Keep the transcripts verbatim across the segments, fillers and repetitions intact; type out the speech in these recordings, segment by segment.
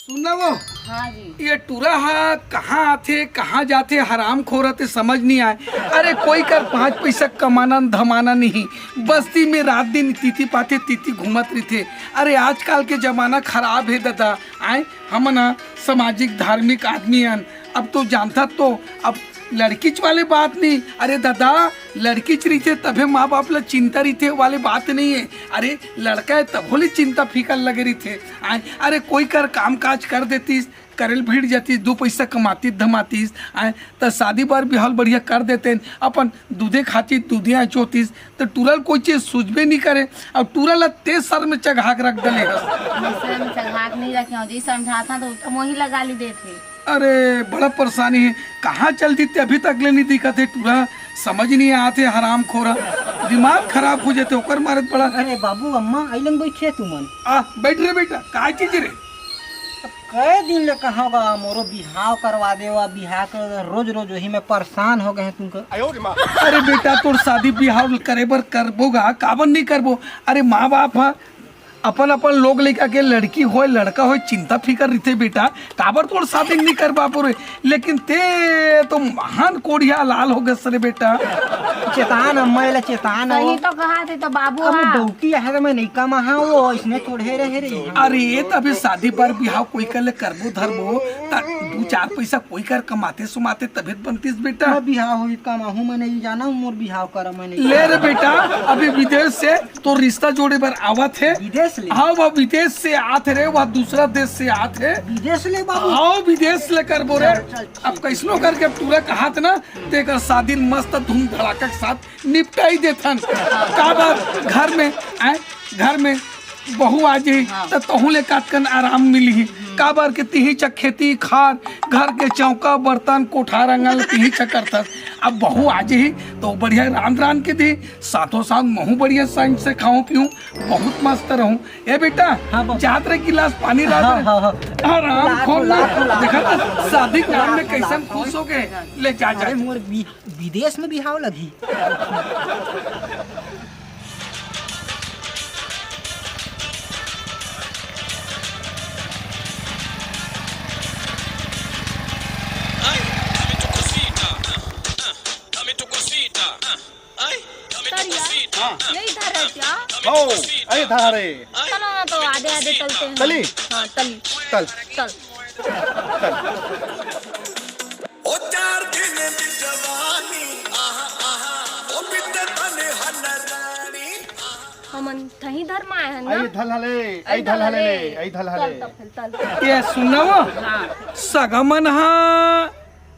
सुन ना वो, हाँ जी। ये टूरा हा कहाँ आथे, कहाँ जाथे, हराम खोर आथे, समझ नहीं आए। अरे कोई कर पाँच पैसा कमाना धमाना नहीं, बस्ती में रात दिन तीती पाथे तीती घूमत रहिथे। अरे आजकल के जमाना खराब है दादा, आए हमन ह सामाजिक धार्मिक आदमी हन। अब तो जानथस तो, अब लड़कीच वाले बात नहीं। अरे दादा, लड़कीच रहिथे तभे माँ बाप ला चिंता रहिथे वाले बात नहीं है। अरे लड़का है तभो ले चिंता फिकर लगे रहिथे। आए, अरे कोई कर काम काज कर देतिस, करे ल भिड़ जातिस, दू पैसा कमातिस धमातिस, आए, त शादी बर बिहाव बढ़िया कर देतेन, अपन दूधे खातिस, दूधे आँचोतिस, त टूरा ल कोई चीज सूझबे नहीं करे। अब टूरा ला ते सर में चघा के रख देले हस। मैं सर में चघा के नहीं रखे हूँ जी, समझाथंव तो उल्टा मोही ला गाली देथे। अरे बड़ा परेशानी है, कहाँ चल दी ते अभी तक ले नहीं दिखत है टूरा, समझ नहीं आत है हराम खोरा, दिमाग खराब हो जाते ओकर मारे बड़ा। अरे बाबू अम्मा अइलन बैठे तुमन। आ बैठ रे बेटा, काय चीज रे? अब कई दिन ले कहाँ गा मोरो बिहाव करवा देवा, बिहाव कर रोज रोज वही में परेशान हो गए हैं तुमको। अरे बेटा तोर शादी बिहाव करे बर करबो गा, काबर नहीं करबो? अरे माँ बाप ह अपन अपन लोग लइका के लड़की होय लड़का होय चिंता फिकर रहिथे बेटा, काबर तोर शादी नहीं कर पाबो रे। लेकिन ते तो महान कोढ़िया लाल हो गस रे बेटा। चेतान अम्मा, एला चेतान सही हो। तो कहा थे तो बाबू अब हा। डौकी आहे तो मैं नहीं कमा हाँ, वो इसने थोड़े रहे रे। अरे ये तभी शादी बर बिहाव कोई कर ले करबो धरबो, त दू चार पैसा कोई कर कमाते सुमाते तभी त बनतीस बेटा। मैं बिहाव हुई कमाहूँ, मैं नहीं जाना हूँ, मोर बिहाव करा मैं नहीं। ले रे बेटा, अभी विदेश से तो रिश्ता जोड़े बर आवत है। विदेश ले? हाँ, वह विदेश से आत है रे, वह दूसरा देश से आत है। विदेश ले बाबू? हाँ, विदेश ले करबो रे। चल, चल, अब कैसनो करके अब टूरा कहात ना, तेकर शादी मस्त धूम धड़ाका के साथ निपटाई देथन। काबर घर में, आए, घर में बहू आ जाही, हाँ। त तहूँ ले कतकन आराम मिलही। काबर के तिही च खेती खार, घर के चौका, बर्तन, कोठार, आंगन ल तिही च करथस। अब बहू आ जाही, तो बढ़िया रांध रांध के दी, साथों साथ महूँ बढ़िया संग से खाऊं पीऊं, बहुत मस्त रहूं। ए बेटा, हाँ, बाबू। जात रे गिलास पानी ला हाँ, दे। हाँ, हाँ। आराम लाखों, खोल ले। लाखों, लाखों, देखा था, लाखों, शादी के नाम में लाखों, कैसन लाखों। खुश हो गए। ले जा, जा। अरे, मोर बी-, विदेश में बिहाव लगही। Ay, dame tu cosita. Ah, ah, dame tu cosita. Ah, ay, dame tu sir, यार, cosita. हाँ। ये इधर है क्या? हो, अरे धारे। चलो ना, तो आधे आधे चलते हैं। चली? हाँ, चली। चल। चल। चल। ओ चार दिन दी जवानी, आहा, आहा, ओ बिद्दे तने हन रानी, आहा। हमन तही धर्म आए हन ना? आई धल हले, आई आई धल धल हले, हले। आई धल चल हले। तब फिर, चल। ये सुनना वो? हाँ। सगा मन हा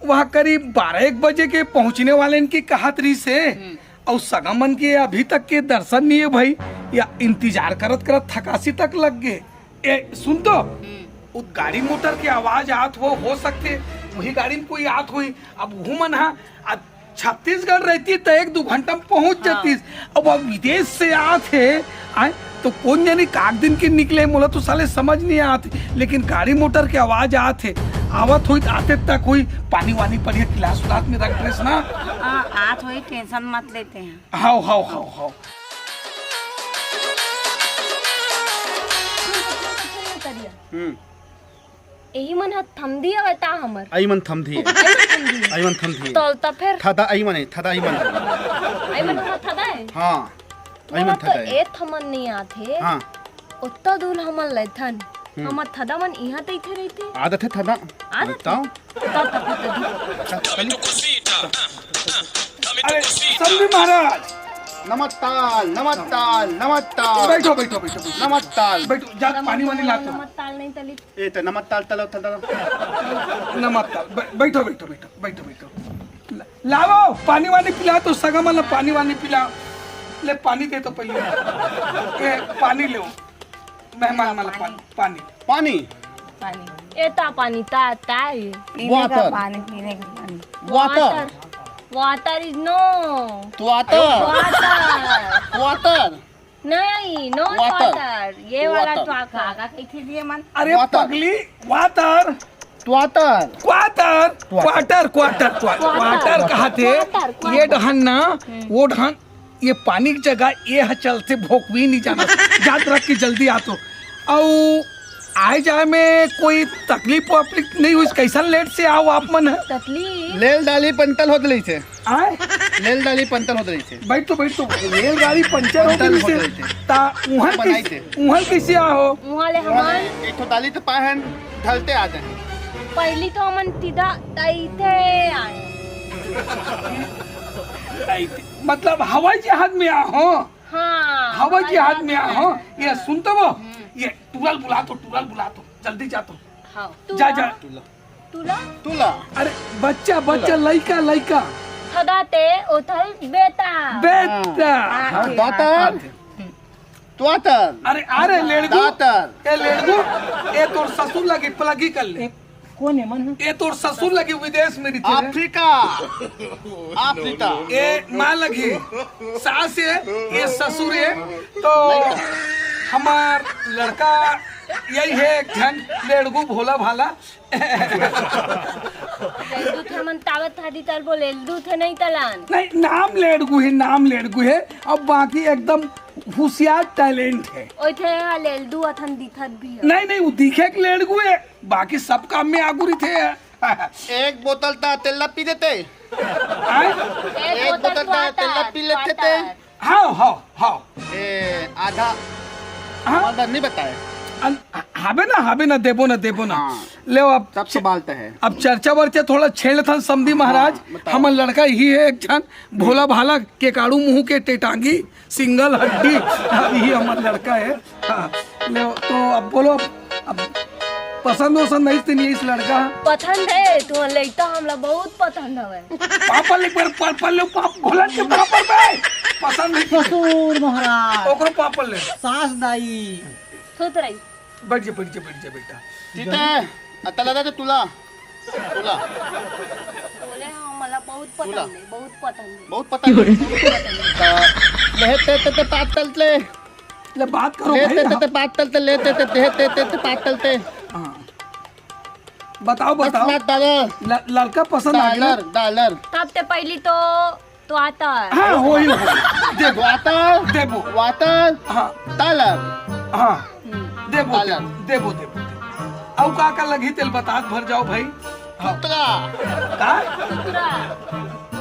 वहाँ करीब बारह एक बजे के पहुँचने वाले इनकी कहत रहिस हे। हम्म। अउ सगा मन के अभी तक के दर्शन नहीं है भाई, या इंतजार करत करत थकासी तक लग गए। ए, सुन तो, हम्म। वो गाड़ी मोटर के आवाज आत हो, हो सकथे वही गाड़ी में कोई आत होही। अब वहू मन हा, आ, छत्तीसगढ़ रहती त एक दू घंटा में पहुंच हाँ। जातीस। अब, अब विदेश से आत हे, आए, तो कोन जनी काक दिन के निकले, मोला तो साले समझ नहीं आत। लेकिन गाड़ी मोटर के आवाज आत हे, आवत होई त आते तक होई, पानी वानी बढ़िया गिलास उलास में रख देस ना। हाँ, आत होई, tension मत लेते हैं। हाव, हाव, हाव, हाव। हम्म। एही मन ह थमदी हवय ता हमर। आई मन थमदी है। आई मन थमदी है। आई मन थमदी है। तौल ता फेर। थदा आई मन है, थदा आई मन है। आई मन ह थदा है। हाँ। आई मन मोला थदा तो है। ए थमन नहीं आथे। हाँ। ओत्ता दूर हमन लेथन। हम्म। हमर थदा मन इहाँ तइथे रहिथे। आदत है थदा। आदत है। बताओ। ता, ता, ता, ता, दी। चल, चल। अरे, समधी महाराज। नमत्ताल, नमत्ताल, नमत्ताल। बैठो, बैठो, बैठो, बैठो। नमत्ताल। बैठो, जा, पानी वानी ला तो। नमत्ताल नहीं तली। ए, तो नमत्ताल, तलो, तलो। नमत्ताल, बै-, बैठो, बैठो, बैठो, बैठो, बैठो। ल-, लाओ, पानी वानी पिला तो, सगा मन ला पानी वानी पिला। ले, पानी दे तो पहले। ए, पानी लो। मेहमान मन ला पानी, पानी। पानी। पानी। ए ता पानी, ता, ता ये। पीने का water। पानी, पीने का पानी। Water। Water। Water is no। Water। Water। Water। नहीं, not water। Water। ये वाला water। त्वाका। काका कइथे दिए मन? अरे water। पगली, water। Water। Quarter। Quarter। Quarter, quarter, quarter। Quarter। Quarter कहाथे, quarter। ये डहन ना, हम्म। वो डहन ये पानी के जगह ये ह चलथे, भोकवी नहीं जाना। याद रख के जल्दी आ तो। अउ आए जाए में कोई तकलीफ वकलीफ नहीं हुई? कैसन लेट से आओ आप मन ह? तकलीफ? लेल दाली पंतल होत रहिसे। आए? लेल दाली पंतल होत रहिसे। बैठ तो, बैठ तो। रेलगाड़ी पंचर हो पंतल गई होत से। रहिसे। ता उहाँ बनाई कैसे, थे। उहाँ कैसे आहो? उहाँ ले हमन एक ठो दाली तो पाहन ढलते आ जाए। पहली तो हमन तीदा तैते आए। तैते। मतलब हवाई जहाज में आहो? हाँ, हवाई हवाई जहाज जहाज में में आहो? आए। ये सुन तो वो, हम्म। ये टूरा ल बुला तो, टूरा ल बुला तो, जल्दी जा तो। हाँ। जा, जा। तुला। तुला? तुला। अरे बच्चा, बच्चा, तुला। लइका, लइका। हदाते ओथल बेटा। बेटा। हाँ, हाँ, ठीक, दाता। हाँ, ठीक। तुआतर। अरे, अरे, लेड़गू। दातर। ए, लेड़गू। ए, तोर ससुर लगी प्लगी कर ले। ए, कोन ए मन ह? ए, तोर ससुर लगी विदेश में रहिथे रे। अफ्रीका। अफ्रीका। ए, माँ लगी। सास ए, ए ससुर ए। तो हमार लड़का यही है, एक झन लेड़गू भोला भाला। लेलदू थे मन तावत था दी तर बोले, लेलदू थे नहीं तलान। नहीं, नाम लेड़गू है, नाम लेड़गू है। अब बाकी एकदम होशियार टैलेंट है। ओए थे हा लेलदू अथन दिखत भी है। नहीं, नहीं, वो दिखे के लेड़गू है, बाकी सब काम में आगू रहिथे। एक बोतल ता तेल ला पी देते। आय? एक एक बोतल बोतल ता तेल ला पी लेते ते। हाव, हाव, हाव। ए, आधा हाँ? आधा नहीं बताए। अन-, हाबे ना, हाबे ना, देबो ना, देबो ना। हाँ। ले अब सब च-, संभालता है। अब चर्चा वर्चा थोड़ा छेड़ थन समधी महाराज। हाँ, बताओ। हमर लड़का ही है एक झन, भोला भाला, केकाड़ू मुंह के टेटांगी, सिंगल हड्डी, अब ही हमर लड़का है। हाँ, ले तो अब बोलो, अब, अब पसंद वसंद नहीं थी इस लड़का? पसंद है, तू लइका हमला बहुत पसंद हवे। पापा ले पर, पर, पर ले पाप भोला के पापा पे पसंद है। ससुर महाराज। ओकरो पापा ले। सास दाई। सुत रही। बैठ जा, बैठ जा, बैठ जा बेटा। ठीक है, अतला दा तुला। तुला। बोले हाँ, मला बहुत तुला। पसंद है, बहुत पसंद है। बहुत पसंद है। तो लेते ते, ते पातल ले। ले बात करो ले भाई, ते, ते, हाँ। ते पातल ते, ले ते, ते, ते, ते, ते, ते पातल ते। हाँ। बताओ, बताओ। पसंद दादा। ल-, लड़का पसंद आ गया। Dollar, dollar. तब ते पहली तो, तो आता है। हाँ, वही, वही। देबो। वातर। देबो। वातर। हाँ। डॉलर। हाँ। हम्म। देबो, डॉलर। देबो, देबो, देबो। अउ का का लगही तेल बतात भर जाओ भाई। हाँ। कुतरा। का? कुतरा।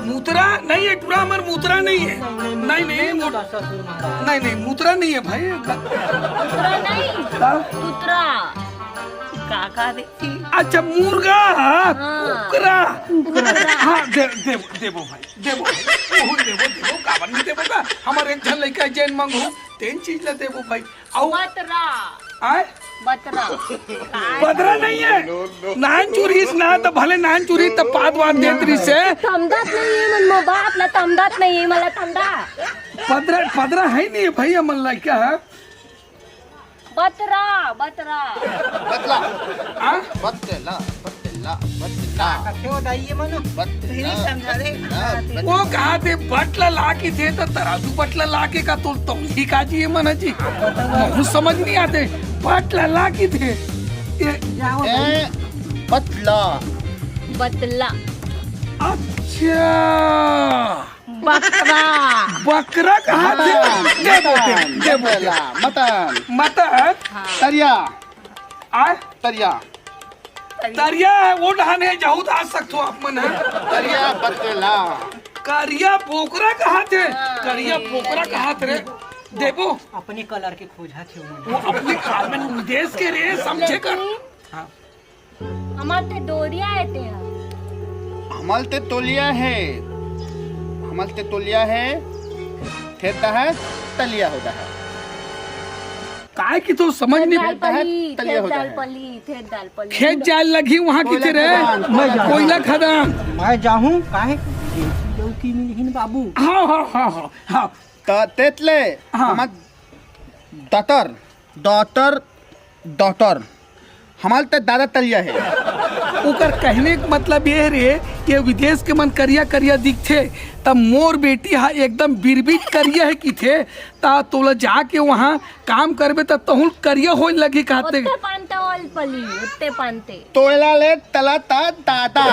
मुतरा नहीं है, टुरा हमर मुतरा नहीं है। नहीं, नहीं, मुत-, नहीं, नहीं, मुतरा नहीं है भाई। मुतरा नहीं। का? कुतरा। का, का देखी? अच्छा, मुर्गा। हाँ। कुकरा। कुकरा। हाँ, दे, देबो, देबो भाई, देबो भाई। ओहू देबो, देबो, काबर नहीं देबो का? हमर एक झन लइका जेन मंगहू, तेन चीज ला देबो भाई। अउ बतरा। आय? बतरा। बतरा नहीं है। नान चुरहिस ना, त भले नान चुरही, त पाद वाद देत रहिस हे। तमदात नहीं है, मन मो बाप ला तमदात नहीं है, मला तमदा। पदरा, पदरा है नहीं है भैया, मन ला क्या है? बतरा, बतरा। बतला। हाँ? बतला, बतला, बतला। कथे हो दाई ये मनो? बतला, नहीं समझा रे। बतला, बतला। वो कहा थे बटला ला की थे तो तराजू बटला ला के का तो तौली का जी ये मना जी। महू समझ नहीं आते। बटला ला की थे। ये जाओ ए, भाई। बतला। बतला। अच्छा। बकरा। बकरा कहा थे? हाँ, देबो, मटन, देबो, देबो। बतला, मटन। मटन? हाँ। तरिया। आय? तरिया। तरिया है, वो डहान है, जाहू तो आ सकत हो आप मन है। तरिया बतला। करिया बोकरा कहा थे? हाँ, करिया ये बोकरा करिया। कहा थे रे? देबो। अपने कलर के खोजा थे वो। वो अपने कार में विदेश के रे, समझे कर। हाँ। हमर ते डोरिया है ते ह। हमल ते तोलिया है, हमल ते तोलिया है, थेरता है, तलिया होता है। काय की तो समझ नहीं। दाल पली, तलिया होता है। दाल पली, थे दाल पली। खेत जाए लगी वहाँ की कोयला तेरे। खदान, मैं जाऊँ। कोयला खदान। मैं जाहूँ, काहे? देसी लौकी मिलहिन बाबू। हाँ, हाँ, हाँ, हाँ, हाँ। त तेतले, हाँ। हमर दतर, दतर, दतर। हमर त दादा तलिया है। ओकर कहने के मतलब ये रे कि विदेश के मन करिया करिया दिखथे, त मोर बेटी हा एकदम बिरबिट करिया है किथे, त तोला जाके वहाँ काम करबे त तहुल करिया होए लगी कहते। उत्ते पानते ओल पली, उत्ते पानते। तोयला ले तला ता दादा।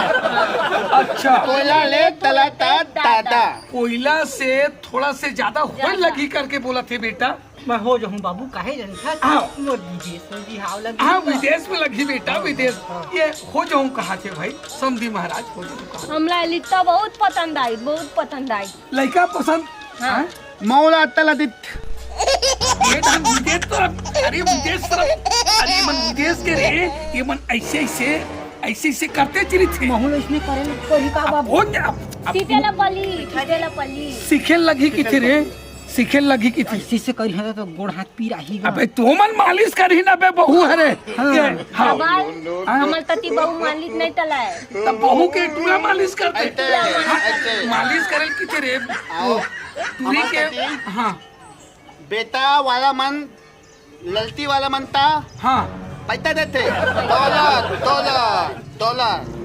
अच्छा। तोयला ले तला ता दादा। कोयला से थोड़ा से ज्यादा होए ज्यादा। लगी करके बोला थे बेटा। मैं हो जाहूँ बाबू, काहे जन था? हाँ। मोर विदेश में बिहाव लग हाँ, गया। विदेश में लगी बेटा, हाँ, विदेश। हाँ। ये हो जाऊँ कहा थे भाई, समधी महाराज, हो जाऊँ कहा। हमला लित्ता बहुत पसंद आई, बहुत पसंद आई। लइका पसंद? हाँ। हाँ? मौला तलदित। ये तो विदेश तरफ, अरे विदेश तरफ, अरे ये मन विदेश के रे, ये मन ऐसे ऐसे, ऐसे ऐसे करते चली थे। महूँ ल इसने करे ल पड़ी का अब बाबू? हो गया, अब, अब सीते ला पली, सीते ला पली। सीखे लगी की थी रे, सीखे लगी की थी। ऐसे से करी है तो गोड़ हाथ पीरा ही गा। अबे तू मन मालिश करी ना बे, बहू हरे। हाँ। ये, हाँ। बाबा, हाँ। हमर तती बहू मालिश नहीं तलाए। तब बहू के टूरा मालिश करते। ऐसे, हाँ, ऐसे। मालिश करे की थी रे। आओ। वो टूरी हमर के, तती हाँ। बेटा वाला मन, ललती वाला मन ता हाँ। पैसा देते। Dollar, dollar, dollar.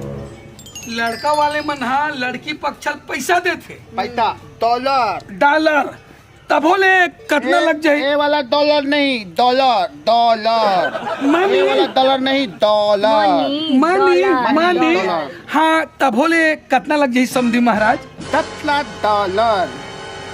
लड़का वाले मन हा लड़की पक्ष ल पैसा देथे। पैसा, डॉलर। डॉलर। तभो ले कतना ए, लग जाही? ए वाला डॉलर नहीं, डॉलर, डॉलर। मनी। ए वाला डॉलर नहीं, dollar. Money, money, dollar. Money. Dollar. हाँ, तभो ले कतना लग जाही समधी महाराज? दस लाख डॉलर।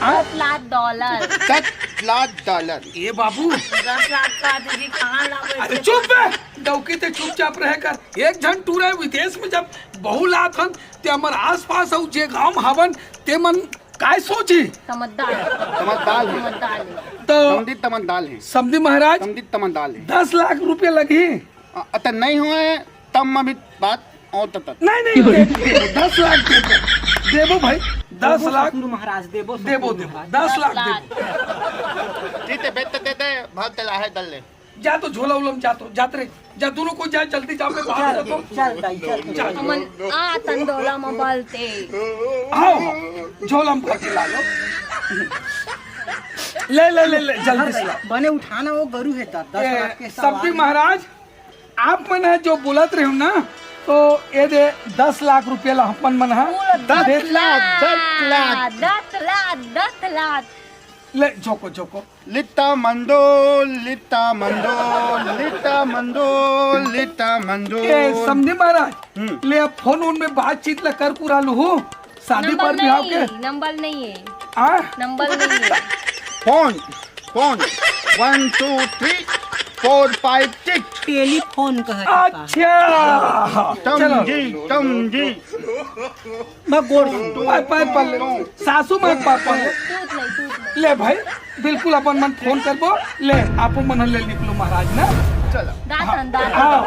हाँ? दस लाख डॉलर। दस लाख डॉलर। ए बाबू। दस लाख का दीदी कहाँ लावे? अरे चुप बे, डौकी ते चुपचाप रहे कर। एक झन टूरा विदेश में जब बहू लात हन, ते हमर आसपास अउ जे गांव में हवन, ते मन काय सोची? समझदार। समझदार है। समझदार है। तो समधी तमन दाल है। समधी महाराज, समधी तमन दाल है। दस लाख रुपया लगही। अ, अत नहीं हुए, तब मैं भी बात और तक। नहीं, नहीं, दे, दस लाख देबो। देबो भाई, दस लाख। ससुर महाराज, देबो, देबो, ससुर देबो, महाराज। दस लाख दस लाख। देबो। ठीक है, बेच तो देते, भाग चला है, दल ले। जा तो झोला उलम जा तो, जात रे, जा, दोनों को जा, जल्दी जा, मैं बाहर चल, जाता हूँ। चल, दाई, चल। जा। हमन आ तंदोला में बलते। आओ, झोला में भर के ला लो। ले, ले, ले, ले, जल्दी से ला। बने उठाना, वो गरु है, दस, दस ए, लाख के सवाल। समधी महाराज, आप मन ह जो बोलत रहे हो ना, तो ये दे दस लाख रुपया ला अपन मन ह पूरा दे-, दस लाख, दस लाख। दस लाख, दस लाख। ले, झोंको, झोंको। लिता मंदो, लिता मंदो, लिता मंदो, लिता मंदो। ए, समधी महाराज, हम्म। ले अब फोन उन में बातचीत ला कर कुरा लूहू। शादी नंबर पर बिहाव नहीं, के? नंबर नहीं है। आ? नंबर नहीं है। Phone, phone, one, two, three, four, five, six। Telephone कहा जाता है। अच्छा। चलो। समझी, समझी। मैं गोड़ छू। पाय, पाय, पाय ले। सासू माँ के पाय, पाय ले। टूट नहीं, टूट नहीं। ले भाई, बिल्कुल अपन मन फोन करबो। ले, आपो मन ले निकलो महाराज ना। चलो। दातन, दातन। आओ,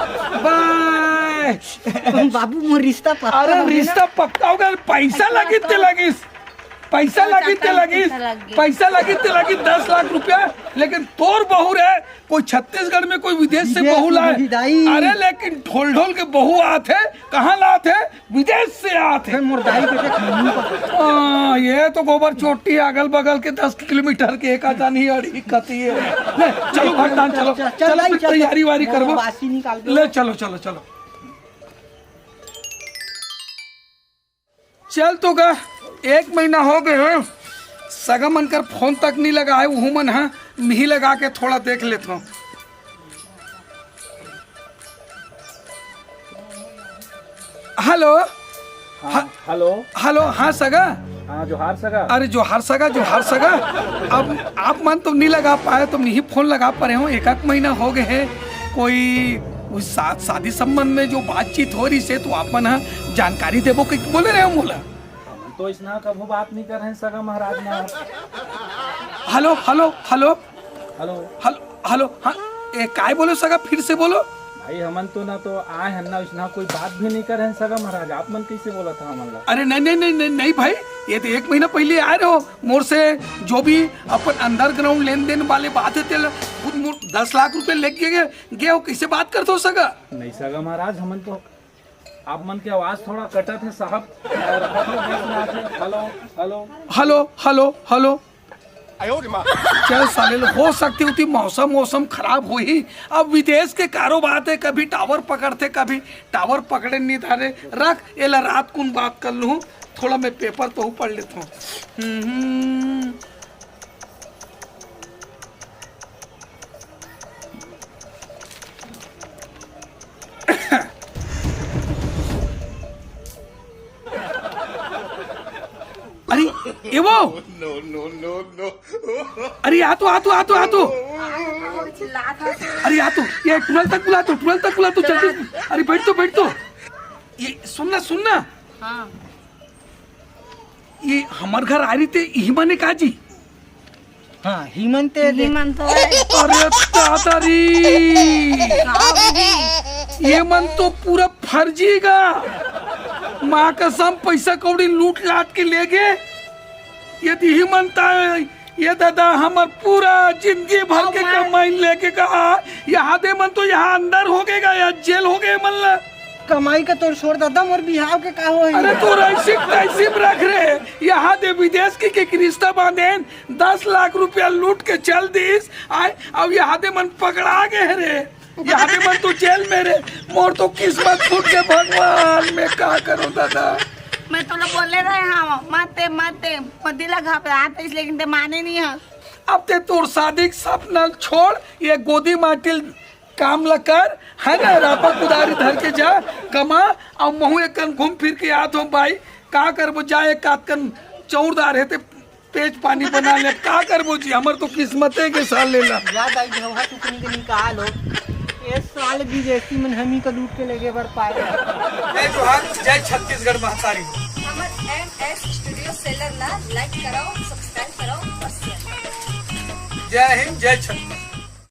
बाय। बाबू, मोर रिश्ता पक्का अरे, हो गया ना? रिश्ता पक्का हो गया, पैसा अच्छा, लगी ते तो लगिस। पैसा अच्छा, लगी ते कल लगिस। पैसा लगी। पैसा लगी ते लगी दस लाख रुपया, लेकिन तोर बहू रे, कोई छत्तीसगढ़ में कोई विदेश से विदेश बहू से लाए। बहू दाई। अरे, लेकिन ढोल ढोल के बहू आत है, कहाँ लात है? विदेश से आत है। फिर मोर दाई के देख मुंह पर। हाँ, ये तो गोबर चोटी है, अगल बगल के दस किलोमीटर के एक आदमी अड़ी कती है। ले, चलो भगतान, चलो। चल, चल, चलो, भाई, फिर चल, तैयारी वारी चल, करबो। बासी निकाल के। ले, चलो, चलो, चलो। चल तो गा, एक महीना हो गए हो, सगा मन कर फोन तक नहीं लगा है, उहू मन हा मिही लगा के थोड़ा देख लेत हो। हेलो। हाँ, ह-, हेलो। हेलो, हाँ सगा। हाँ, जोहार सगा। अरे जोहार सगा, जोहार सगा। अब आप मन तो नहीं लगा पाए, तो नहीं फोन लगा पा रहे हो। एक आध महीना हो गए है, कोई उस सा-, शादी संबंध में जो बातचीत हो रही से, तो आप मन ह जानकारी देबो कि बोले रहे हो मोला। हम तो इसना कभू बात नहीं कर रहे हैं सगा महाराज ना। Hello, hello, hello. Hello. Hello, hello, हाँ, ए, काय बोलो सगा, फिर से बोलो। भाई, हमन तो ना तो आए हन ना, इसना कोई बात भी नहीं करे हन सगा महाराज, आप मन कैसे बोला था हमन ला? अरे नहीं, नहीं, नहीं, नहीं, नहीं भाई, ये तो एक महीना पहले आए रहो, मोर से जो भी अपन अंडरग्राउंड लेन देन वाले बात है, तेल खुद मोर दस लाख रुपए लेके गए, गए हो, कैसे बात करते हो सगा? नहीं सगा महाराज, हमन तो आप मन के आवाज थोड़ा कटत है साहब। Hello, hello. Hello, hello, hello. चल साले लो, हो सकती होती मौसम, मौसम खराब होही। अब विदेश के कारोबार थे, कभी टावर पकड़थे, कभी टावर पकड़े नहीं धारे। रख, एला रात कुन बात कर लूँ, थोड़ा मैं पेपर तो पढ़ लेता हूँ। हम्म। अरे, ए वो। अरे आ तो, आ तो, आ तो, आ तो। अरे आ तो, ये टुनल तक बुला तो, टुनल तक बुला तो, जल्दी। अरे बैठ तो, बैठ तो। ये सुन ना, सुन ना। हाँ। ये हमर घर आ रही थे, इही मने का जी? हाँ, ही मन ते दे। ही मन तो है। अरे दादा रे, का होगी? ये मन तो पूरा फर्जी गा। माँ कसम, पैसा कौड़ी लूट लाट के ले गए। यदि ही मन ता, ये दादा हमर पूरा जिंदगी भर के कमाई लेके का, यहाँ दे मन तो यहाँ अंदर हो गएगा, यहाँ जेल हो गए मन ला। कमाई का तोर छोड़ दादा, मोर बिहाव के का होही? अरे तोर ऐसी तैसी में रख रे। यहाँ दे विदेश की के रिश्ता बांधेन, दस लाख रुपया लूट के चल दिस, आय, अब यहाँ दे मन पकड़ा गए रे। यहाँ दे मन तो जेल में रे। मोर तो किस्मत फूट के भगवान, मैं का करूँ दादा? मैं तोला बोले रहे हाँ, मत दे, मत दे, मोर दिल घबरात है, इसलिए लेकिन ते माने नहीं है। अब ते तोर शादी के सपना छोड़, ये गोदी माटिल काम ला कर, है ना, रापा कुदारी धर के जा, कमा, अउ महू एक कन घूम फिर के आत हो भाई, का करबो, जा एक आध कन चौरदार है ते पेज पानी बना ले, का करबो जी, हमर तो किस्मते के साल लेला। याद आई, झौहा टुकनी के निकाल हो। ए साल विदेशी मन हमी का लूट के लेगे बर पाए। जय जोहार, जय छत्तीसगढ़ महतारी। हमर एम एस स्टूडियो सेलर ला लाइक कराओ, सब्सक्राइब कराओ और शेयर कराओ। जय हिंद, जय छत्तीसगढ़।